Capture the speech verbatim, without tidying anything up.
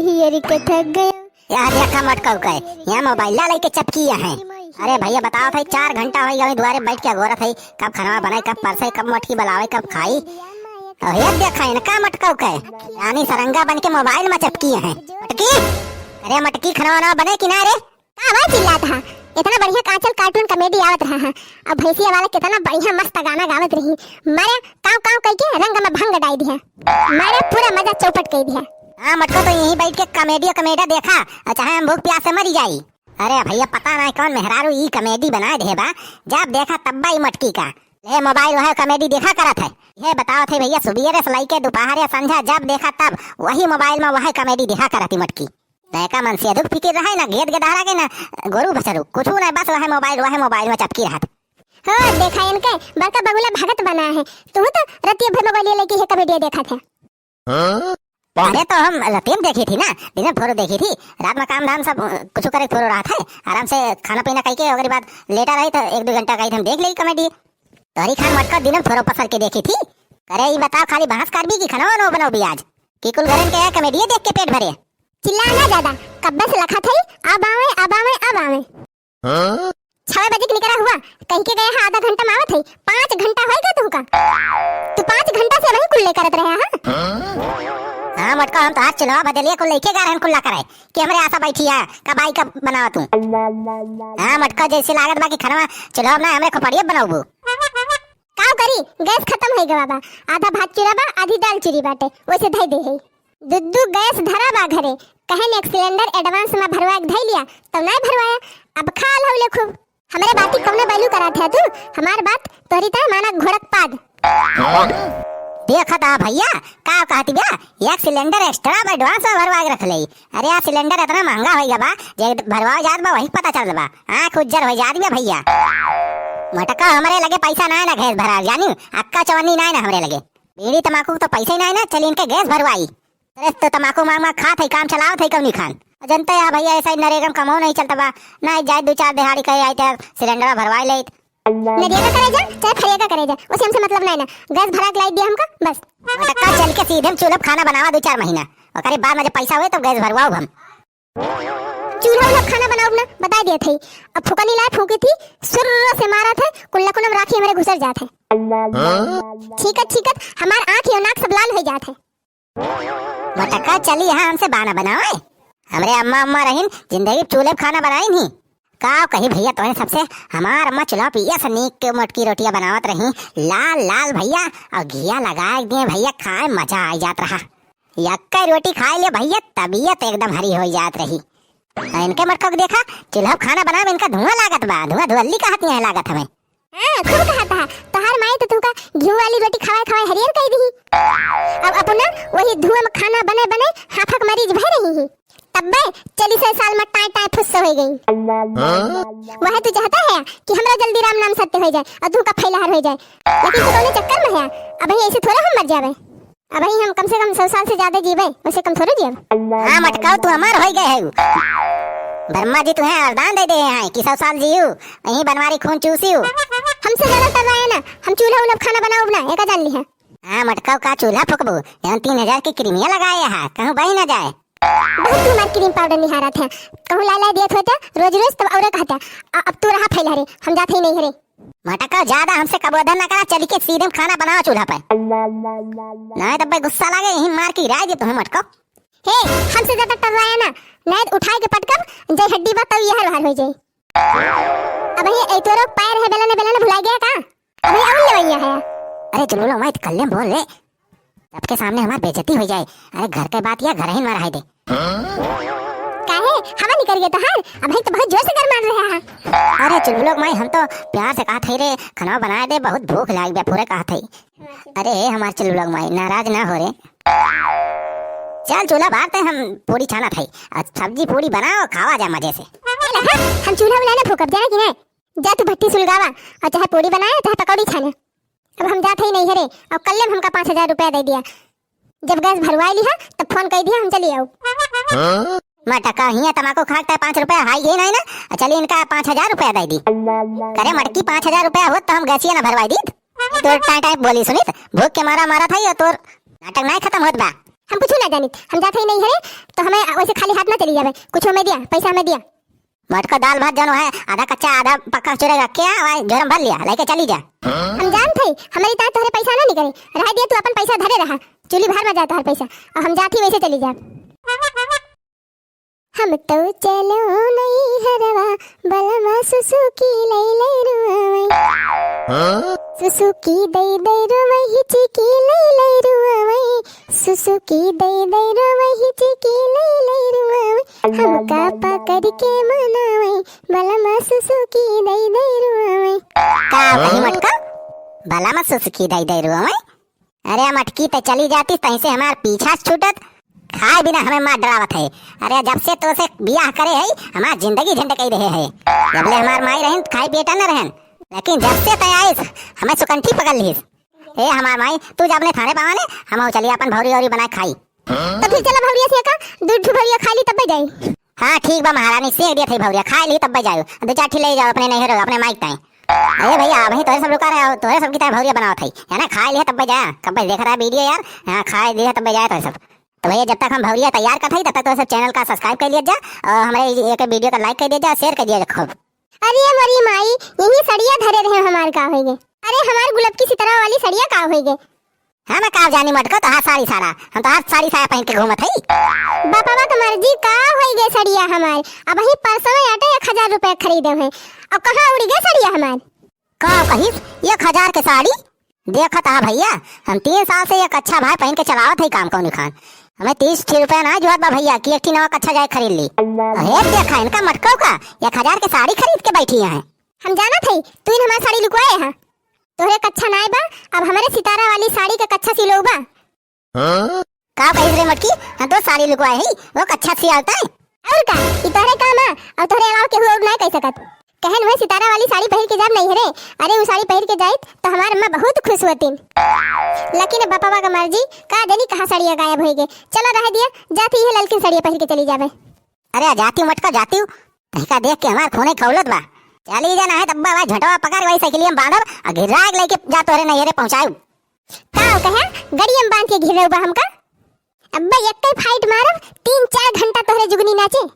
हियरी के थक गया। या देखा मटकऊ के, यहाँ मोबाइल ला लेके चपकी है। अरे भैया बताओ भाई, चार घंटा होइ गया दुआरे बैठ के अगोरत है, कब खनवा बने, कब परसे, कब मटकी बलावे, कब खाई। और ये देखा इनका मटकऊ के, रानी सरंगा बन के मोबाइल में चपकी है। मटकी, अरे मटकी, खनवा ना बने कि ना रे? का भाई चिल्लात हा? इतना बढ़िया आजकल cartoon comedy आवत रहा है। अब भैंसिया वाला कितना बढ़िया मस्त गाना गावत रही। मारे काव काव कह के रंग में भंग डाई दिया। मारे पूरा मजा चौपट कह दिया। हाँ मटको, तो यहीं बैठ के comedy comedy देखा, और चाहे हम भूख प्यास से मरी जाई। अरे भैया, पता नहीं कौन मेहरारू ई comedy बनाए दे बा, जब देखा तब बा ई मटकी का। ले मोबाइल वह comedy देखा करत है। ये बताओ थे भैया, सुबेरे से लइके दोपहर या संझा जब देखा तब वही मोबाइल में वह comedy देखा करत ई मटकी। नयका मन से दुख फिकिर रहे ना, खेत के दहरा के ना, गोरू बछरू, कुछ ना, बस वह मोबाइल, वह मोबाइल में चपकी रहत। हो, देखा इनके, बड़का बगुला भगत बना है। तू तो रतिया भर मोबाइल लेके है comedy देखत है। हाँ? अरे तो हम रतिया में देखी थी ना, दिन में थोड़ो देखी थी, रात में काम धाम सब, अ, कुछ करे थोड़ो रहत है, आराम से खाना पीना खाई के ओकरे बाद लेटा रही तो एक दो घंटा कही हम देख लेई comedy। तोरी खान मटका दिन में थोड़ो पसर के देखी थी। अरे ई बताओ, खाली बहस करबी कि खनवा नो बनौबी आज? कि कुल घरन के comedy देख के पेट भरे? चिल्ला ना ज्यादा, कब्बे से लखत है, अब आवे, अब आवे, अब आवे। हाँ? छवे बजे के निकरा हुआ, कह के गया है आधा घंटा में आवत है, पाँच घंटा होइगा तुमका? तू पाँच घंटा से वही कुल्ले करत रहे, हाँ? हाँ मटका, हम तो आज चुनाव बदलिए कुल लेके गा रहे हैं कुल्ला करे कि हमरे आशा बैठी है, कब आई कब बनावा तू। हाँ मटका, जैसे लागत बा कि खनवा चुनाव ना हमरे खोपड़िए बनाबू। काव करी, गैस खतम होइ गवा बा, आधा भात चूरा बा, आधी दाल चूरी बाटे, वैसे धई दे है। दुद्दू गैस धरा बा घरे, कहन एक सिलेंडर advance में भरवा के धई लिया, तब नहीं भरवाया। अब खा लहु ले खूब। हमरे बाती कौने value करा थे तू? हमार बात तोरी तय माना घोड़क पाद। देखत आ भैया, का कहती बा? एक सिलेंडर extra advance में भरवा के रख ले। अरे यार, सिलेंडर इतना महंगा होइ गया बा, जे भरवा जात बा वही पता चल बा। आँख उज्जर होइ जात बा भैया। मटका, हमरे लगे पैसा ना है ना गैस भरा, जानी? अक्का चवन्नी ना है ना हमरे लगे। बीड़ी तमाकू तो पैसा ही ना है ना, चली इनके गैस भरवाई। अरे तो तमाकू मांग मांग खात है, काम चलावत है कौनी खान। जनते है भैया, ऐसा ही नरेगा में कमाओ नहीं चलता बा, ना जाए दो चार दिहाड़ी कहे आए तो सिलेंडर भरवाई लेत। नरेगा करे जा, चाहे फरेगा करे जा, उसे हमसे मतलब नहीं ना। गैस भरा के लाई दिया हमका, बस। मटका, चल के सीधे हम चूल्हा पे खाना बनावा दो चार महीना, ओकरे बाद में जब पैसा हुए तब गैस भरवाओ हम। चूल्हा उल्हा खाना बनाओ ना, बता दिया थे। अब फुकनी लाए फूकी थी, सुर्र से मारा थे, कुल्ला कुल्ला में राखी हमरे घुसर जात है। छीकत छीकत हमार आँख और नाक सब लाल हो जात है। मटका, चली यहाँ हमसे बाना बनावे। हमरे अम्मा, अम्मा रहिन, जिंदगी चूल्हे पे खाना बनाई नहीं। का कही भैया तोहे सबसे, हमार अम्मा चूल्हा पिया से नीक के मोटकी रोटियां बनावत रही, लाल लाल भैया, और घिया लगा के दिए भैया, खाए मजा आ जात रहा। यक्का रोटी खाए ले भैया, तबीयत एकदम हरी हो जात रही। आ इनके मटका के देखा, चूल्हा पे खाना बनावे में इनका धुआं लागत बा, धुआं धुअल्ली कहत नहीं लागत हमें। हाँ, खूब कहत हा। तोहार माई तो तुमका घी वाली रोटी खवाए खवाए हरियर कई दी। अब अपना वही धुआं में खाना बने बने हाफक मरीज भय रही ही। तब्बे चली सौ साल में टाई टाई फुस्स हो गई। हाँ? वह तू चाहता है कि हमरा जल्दी राम नाम सत्य हो जाए और तुमका फैलहार हो जाए, लेकिन तू कौने चक्कर में है? अब ऐसे थोड़ा हम मर जावे। अब ही हम कम से कम सौ साल से ज्यादा जीवे, वैसे कम थोड़े जीवे। हाँ मटकाऊ, तू अमर हो गए है। ब्रह्मा जी तुम्हें वरदान दे दे हैं कि सौ साल जियो, यही बनवारी खून चूसियो। हमसे ज्यादा टर्राए ना, हम चूल्हा उल्हा खाना बनाओ ना, एका जान ली है। हाँ मटकाऊ, का चूल्हा फूकबू, यहाँ तीन हजार की क्रीमिया लगाए है, कहूँ बही ना जाए। बहुत तू हमार क्रीम पाउडर निहारत है, कहूँ ला ला दियत होता रोज रोज, तब औरे कहता। अ-, अब तू रहा फैला रे, हम जाते ही नहीं रे। मटका, ज्यादा हमसे कबोधन ना करा, चल के सीधे हम खाना बनाओ चूल्हा पे। नहीं तब भाई गुस्सा लागे, यही मार के गिरा दे तुम्हें मटका। हे, हमसे ज्यादा टर्राया ना, नहीं तो उठाए के पटकब, जय हड्डी बा तब यहर बाहर हो जाए। अब ये ए तोरो पैर है बेलन बेलन भुला गया का? अब ये अउल लेवैया है। अरे चुलबुलो माई, कल्ले में बोल रे, सबके सामने हमार बेइज्जती हो जाए। अरे घर के बात या घर ही में रह दे। काहे? हवा निकल गया तोहार? अब भाई तो बहुत जोर से गरमात रहा है। अरे चुलबुलो माई, हम तो प्यार से कहा थे रे, खाना बनाए दे, बहुत भूख लाग गया, पूरे कहा थे। अरे हमार चुलबुलो माई, नाराज ना हो रे। चल चूल्हा बारते, हम पूरी छाना थे, आ सब्जी पूरी बनाओ, खावा जा मजे से। हम चूल्हा उल्हा ना फूकब, जाना कि नहीं? जा तू भट्टी सुलगावा और चाहे पूरी बनाए, चाहे पकौड़ी छाने। अब हम जात हई नैहरे और कल्ले में हमका पाँच हजार रुपया दे दिया। जब गैस भरवाई लिहा तब फोन कर दिया, हम चली आऊ। हाँ? मटका, हिया तमाकू खाक तय पाँच रुपया हाई गई नहीं ना, चली इनका पाँच हजार रुपया दे दी। करे मटकी, पाँच हजार रुपया होत तो हम गैसिया ना भरवाई दीत। तोर टाई टाई बोली सुनित, भूख के मारा मारा था ये तोर नाटक नहीं खत्म होत बा। हम कुछ ना जानित, हम जात ही नहीं है, तो हमें वैसे खाली हाथ ना चली जावे। कुछ हमें दिया, पैसा हमें दिया। मटका दाल भात जौन है, आधा कच्चा आधा पक्का चुरे रख के, वहाँ झोरा में भर लिया, लेके चली जा। हम जानत हई, हमरी ताईं तोहरे पैसा ना निकले, रह दिया, तू अपन पैसा धरे रहा, चुली भर में जाता है पैसा, और हम जात ही वैसे चली जा। हम तो चलो नैहरवा, बलमा सुसुकी लै लै रुआवै। हाँ? सुसुकी दै दै रुआवै, हिचकी लै लै रुआवै। सुसुकी दै दै रुआवै, हिचकी लै लै रुआवै। हमका पकड़ के मनावै, बलमा सुसुकी दै दै रुआवै। का कही मटका? बलमा सुसुकी दै दै रुआवै? अरे मटकी, ते चली जाती, तहीं से हमार पीछा छूटत, खाए बिना हमें मार डरावत है। अरे जब से तोसे बियाह करे है, हमार जिंदगी झंड कई रहे है। जबले हमार माई रहन, खाए पिए न रहन, लेकिन जब से तै आइस, हमें सुकंठी पकड़ लिहिस। ए हमार माई, तू जब ने थाने पावा ने, हम चलिए अपन भौरी औरी बनाए खाई। तो फिर चला भौरिया से का, दू ठू भौरिया खा ली तब जाई। हाँ ठीक बा महारानी, सेक दिया थे भौरिया, खा ली तब जाओ, दो चार ठी ले जाओ अपने नैहर, अपने माई ताई। अरे भैया, अबहीं तोहरे सब रुका रहे, तोहरे सब की तरह भौरिया बनावत है, है ना? खाए लिहे तब जाया, कब देखा रहा वीडियो यार, हाँ खाए लिहे तब जाया तोहरे सब। तो भैया, जब तक हम भौरिया तैयार करत हई, तब तक तोहरे सब चैनल का सब्सक्राइब कर लिया जा और हमारे एक वीडियो का लाइक कर दिया जा, शेयर कर दिया जा खूब। अरे मोरी माई, यही सड़िया धरे रहे हमार का होई गे? अरे हमार गुलाब की सितारा वाली सड़िया का होई गे? हम का जानी मटको, तोहार साड़ी सारा, हम तोहार साड़ी साया पहन के घूमत हई। बापवा के मर्जी, का होई गे सड़िया हमार? अबहीं परसों आटे एक हजार रुपया खरीदे हैं, और कहाँ उड़ी गे सड़िया हमार? का कहिस, एक हजार के साड़ी? देखत हा भैया, हम तीन साल से एक अच्छा भाई पहन के चलावत हई काम कौनी खान। हमें तीस ठी रुपया ना जुआत बा भैया कि एक ठी नवा कच्छा जाए खरीद ली। अरे देखा इनका मटको का, एक हजार के साड़ी खरीद के बैठी हैं। हम जानत हई, तू इन हमार साड़ी लुकवाए हा। तोहरे कच्छा नाय बा, अब हमरे सितारा वाली साड़ी के कच्छा सिलोबा। हाँ? का कहिस रे मटकी? हम तो साड़ी लुकवाए हई, वो कच्छा सियालता है। और का? ई तोहरे काम है, और तोहरे अलावा केहू और नाय कह सकत। कहन वह सितारा वाली साड़ी पहिर के जाब नैहरे। अरे उ साड़ी पहिर के जाइत तो हमार अम्मा बहुत खुश होतीन। लेकिन अब बापवा का मर्जी, का जानी कहाँ साड़िया गायब होई गे। चलो रह दिया, जाती है ललकिन साड़िया पहिर के चली जावे। अरे जाती मटका जाती हूँ, तहिका देख के हमार खूने खौलत बा। चली जा ना है तब्बा भाई झटवा पकड़ वही साइकिलिया में बांधब, आ घिराग लेके जा तोहरे नैहरे पहुँचाऊ। का कहे? गड़िया में बांध के घिरउबा हमका? अब्बा एक्के फाइट मारब, तीन चार घंटा तोहरे जुगनी नाचे।